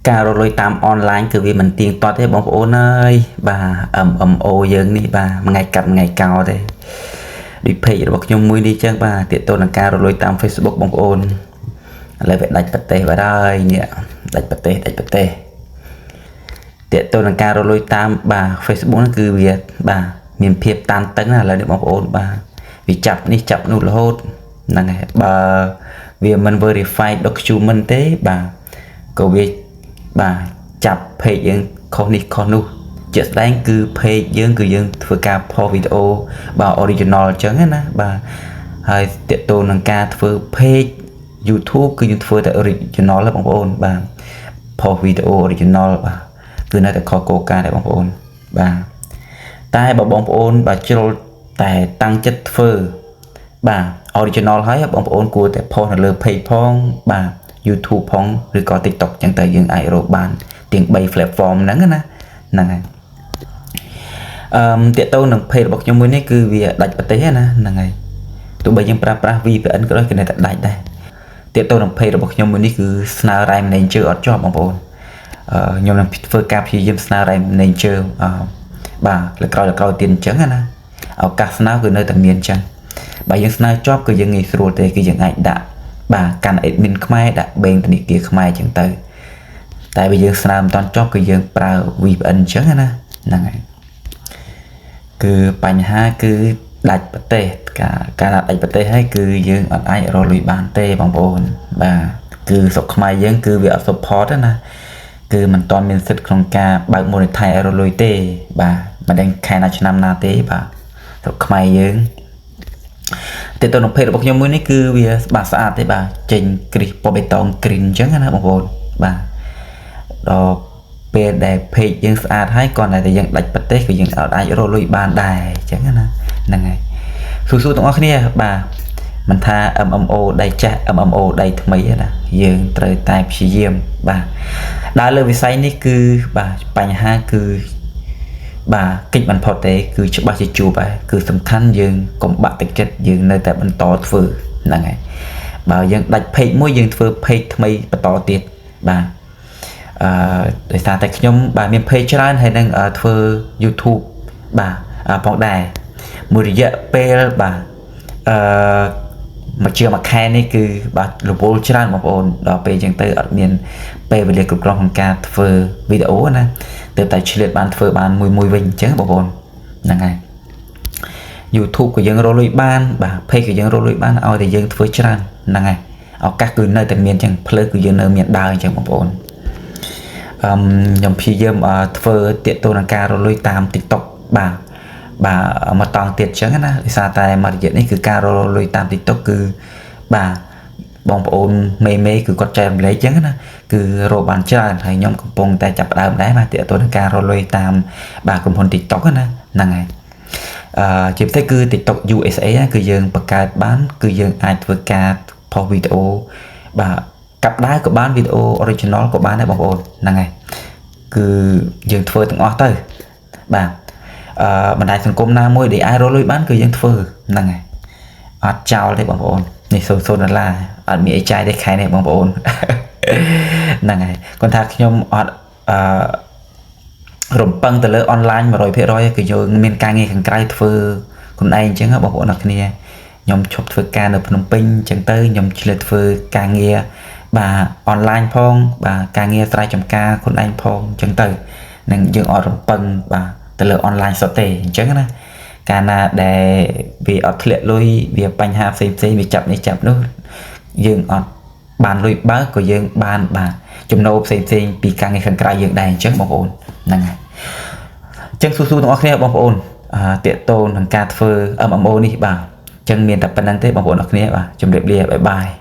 ការរកលុយតាមអនឡាញគឺវាមិនទៀងទាត់ទេបងប្អូនអើយបាទ MMO យើងនេះបាទមួយថ្ងៃកាត់មួយថ្ងៃកោទេដូច page របស់ខ្ញុំមួយនេះចឹងបាទទាក់ទងនឹងការរកលុយតាម Facebook បងប្អូនឥឡូវវាដាច់ប្រទេសបាត់ហើយនេះដាច់ប្រទេសដាច់ប្រទេសទាក់ទងនឹងការរកលុយតាមបាទ Facebook ហ្នឹងគឺវាបាទមានភាពតានតឹងណាឥឡូវនេះបងប្អូនបាទវាចាប់នេះចាប់នោះរហូតហ្នឹងហើយបើវាមិន verify document ទេបាទក៏វាបាទចាប់ page យើងខុសនេះខុសនោះជាក់ស្ដែងគឺ page យើងគឺយើងធ្វើការផុសវីដេអូបាទ original អញ្ចឹងណាបាទហើយទាក់ទងនឹងការធ្វើ page YouTube គឺយើងធ្វើតែ original ហ៎បងប្អូនបាទផុសវីដេអូ original បាទគឺនៅតែខុសគោលការណ៍ដែរបងប្អូនបាទតែបើបងប្អូនបាទជ្រុលតែតាំងចិត្តធ្វើបាទ original ហើយបងប្អូនគួរតែផុសនៅលើ page ផងបាទ YouTube ផងឬក៏ TikTok ចឹងទៅយើងអាចរកបានទាំង3 platform ហ្នឹងណាហ្នឹងហើយអឺទាក់ទងនឹង page របស់ខ្ញុំមួយនេះគឺវាដាច់ប្រទេសណាហ្នឹងហើយទោះបីយើងប្រើប្រាស់ VPN ក៏ដោយគឺនៅតែដាច់ដែរទាក់ទងនឹង page របស់ខ្ញុំមួយនេះគឺស្នើ Rai Manager អត់ជាប់បងប្អូនអឺខ្ញុំនឹងធ្វើការព្យាយាមស្នើ Rai Manager អឺបាទលើក្រោយលើក្រោយទៀតអញ្ចឹងណាឱកាសស្នើគឺនៅតែមានអញ្ចឹងបើយើងស្នើជាប់គឺយើងងាយស្រួលទេគឺយើងអាចដាក់បាទកាន់ admin ខ្មែរដាក់បេងធនាគារខ្មែរអញ្ចឹងទៅតែបើយើងស្នើមិនតាន់ចប់គឺយើងប្រើ VPN អញ្ចឹងណាហ្នឹងហើយគឺបញ្ហាគឺដាច់ប្រទេសការការដាច់ប្រទេសហើយគឺយើងអត់អាចរកលុយបានទេបងប្អូនបាទគឺស្រុកខ្មែរយើងគឺវាអត់ support ទេណាគឺមិនទាន់មានសិទ្ធិក្នុងការបើក monetize ឲ្យរកលុយទេបាទមិនដឹងខែណាឆ្នាំណាទេបាទស្រុកខ្មែរយើង ទាក់ទងនឹង page របស់ខ្ញុំមួយនេះគឺវាបាទស្អាតទេបាទចេញគ្រីសពណ៌បៃតង green អញ្ចឹងណាបងប្អូនបាទដល់ពេលដែល page យើងស្អាតហើយគ្រាន់តែយើងដាច់ប្រទេសក៏យើងអាចរកលុយបានដែរអញ្ចឹងណាហ្នឹងហើយស៊ូៗទាំងអស់គ្នាបាទមិនថា MMO ដៃចាស់ MMO ដៃថ្មីទេណាយើងត្រូវតែព្យាយាមបាទដើរលើវិស័យនេះគឺបាទបញ្ហាគឺបាទកិច្ចមិនផុតទេគឺច្បាស់ជាជួបហើយគឺសំខាន់យើងកុំបាក់ទឹកចិត្តយើងនៅតែបន្តធ្វើហ្នឹងហើយបើយើងដាច់ page មួយយើងធ្វើ page ថ្មីបន្តទៀតបាទអឺដោយសារតែខ្ញុំបាទមាន page ច្រើនហើយនឹងធ្វើ YouTube បាទផងដែរមួយរយៈពេលបាទអឺមកជាមួយខែនេះគឺបាទរវល់ច្រើនបងប្អូនដល់ពេលអញ្ចឹងទៅអត់មានពេលវេលាគ្រប់គ្រាន់ក្នុងការធ្វើវីដេអូណាទើបតែឆ្លៀតបានធ្វើបានមួយមួយវិញអញ្ចឹងបងប្អូនហ្នឹងហើយ YouTube ក៏យើងរកលុយបានបាទ page ក៏យើងរកលុយបានឲ្យតែយើងធ្វើច្រើនហ្នឹងហើយឱកាសគឺនៅតែមានអញ្ចឹងផ្លូវគឺយើងនៅមានដើរអញ្ចឹងបងប្អូនអឺខ្ញុំព្យាយាមធ្វើទាក់ទងនឹងការរកលុយតាម TikTok បាទបាទមកតង់ទៀតអញ្ចឹងណាដោយសារតែមួយរយៈនេះគឺការរកលុយតាម TikTok គឺបាទបងប្អូនមេមេគឺគាត់ចែករំលែកអញ្ចឹងណាគឺរកបានច្រើនហើយខ្ញុំកំពុងតែចាប់ផ្ដើមដែរបាទទាក់ទងនឹងការរកលុយតាមបាទក្រុមហ៊ុន TikTok ណាហ្នឹងហើយអឺជាពិសេសគឺ TikTok USA គឺយើងបង្កើតបាន គឺយើងអាចធ្វើការផុសវីដេអូបាទកាប់ដាវក៏បានវីដេអូ original ក៏បានដែរបងប្អូនហ្នឹងហើយគឺយើងធ្វើទាំងអស់ទៅបាទអឺបណ្ដាញសង្គមណាមួយដែលអាចរកលុយបានគឺយើងធ្វើហ្នឹងហើយអត់ចោលទេបងប្អូននេះ00ដុល្លារអត់មានអីចាយទេខែនេះបងប្អូនហ្នឹងហើយគាត់ថាខ្ញុំអត់អឺរំពឹងទៅលើអនឡាញ100%គឺយើងមានការងារខាងក្រៅធ្វើខ្លួនឯងអញ្ចឹងបងប្អូនអរគ្នាខ្ញុំឈប់ធ្វើការនៅភ្នំពេញអញ្ចឹងទៅខ្ញុំឆ្លៀតធ្វើការងារបាទអនឡាញផងបាទការងារស្រែចម្ការខ្លួនឯងផងអញ្ចឹងទៅនឹងយើងអត់រំពឹងបាទទៅលើអនឡាញសុទ្ធទេអញ្ចឹងណាកាលណាដែលវាអត់ធ្លាក់លុយវាបញ្ហាផ្សេងផ្សេងវាចាប់នេះចាប់នោះយើងអត់បានលុយបើក៏យើងបានបាទចំណូលផ្សេងផ្សេងពីការងារខាងក្រៅយើងដែរអញ្ចឹងបងប្អូនហ្នឹងហើយអញ្ចឹងស៊ូៗទាំងអស់គ្នាបងប្អូនអឺទាក់ទងនឹងការធ្វើ MMO នេះបាទអញ្ចឹងមានតែប៉ុណ្្នឹងទេបងប្អូនអរគ្នាបាទជម្រាបលា bye bye.